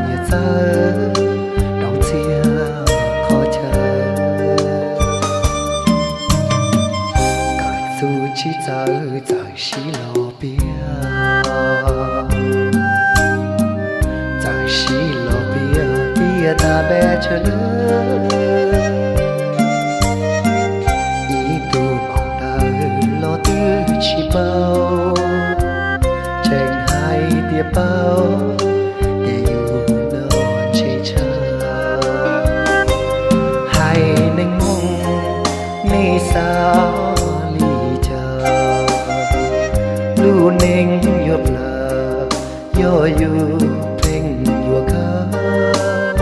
nyias txawj rau txhia qhov chaw. Kawm txuj tsis txawj txawm sib los piav, txawm sib los piav tias tas npej tsawg lawm. Ib tug maum ntawv los twb tsis paub, tseem hais tias paub, ces yus no ntshe tshaj. Haiv neeg Hmoob, nej xav li cas? Lub neej yuav plawv, yog yus pheej yuav khawb,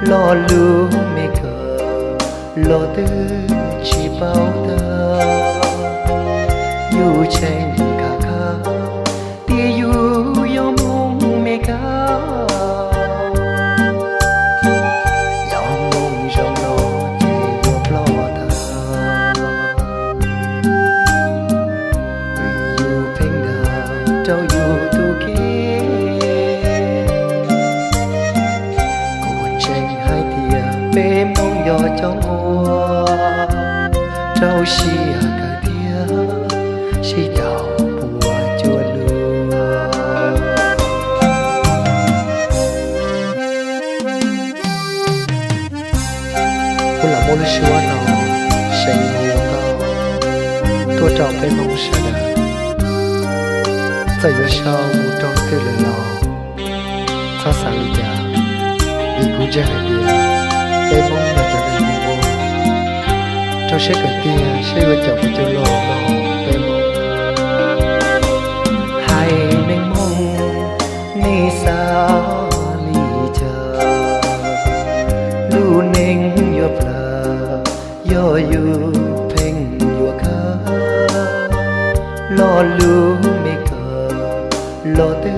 lo lus me kawg los twb tsis paub tag. Yus tseem khab khab tias yus yog Hmoob Mes Kas, yog Hmoob zoo no ces yuav ploj tag. Vim yus pheej dag rau yus tus kheej, kuv tseem hais tias peb Hmoob yog cov nquag, rau siab kawg thiab sib caum puas cuag luag. Kuv lam muab lub suab no seev ua nkauj tuaj rau peb Hmoob sawv daws. Txawm yuav sau mus rau leej twg lawm los txhob xav li cas, vim kuv ntseeg hais tias peb Hmoob yog cov neeg muaj nquag, rau siab kawg tiag seb yuav caum puas cuag luag mog peb Hmoob. Haiv neeg Hmoob, nej xav li cas? Lub neej yuav plawv, yog yus pheej yuav khawb, lo lus me kawg los twb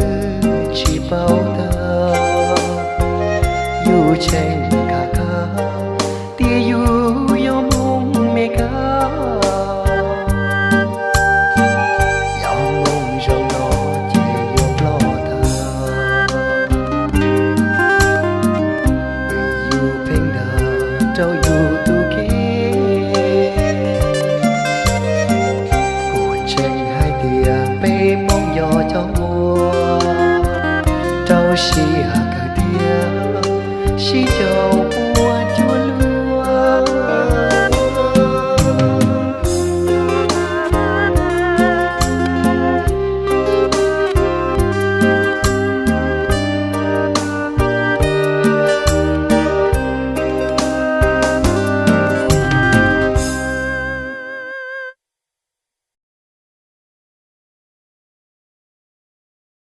tsis paub tag. Yus tseem khab khab tias yus yog Hmoob Mes Kas, yog Hmoob zoo no ces yuav ploj tag. Vim yus pheej dag rau yus tus kheej, kuv tseem hais tias peb Hmoob yog cov nquag, rau siab kawg thiab sib caum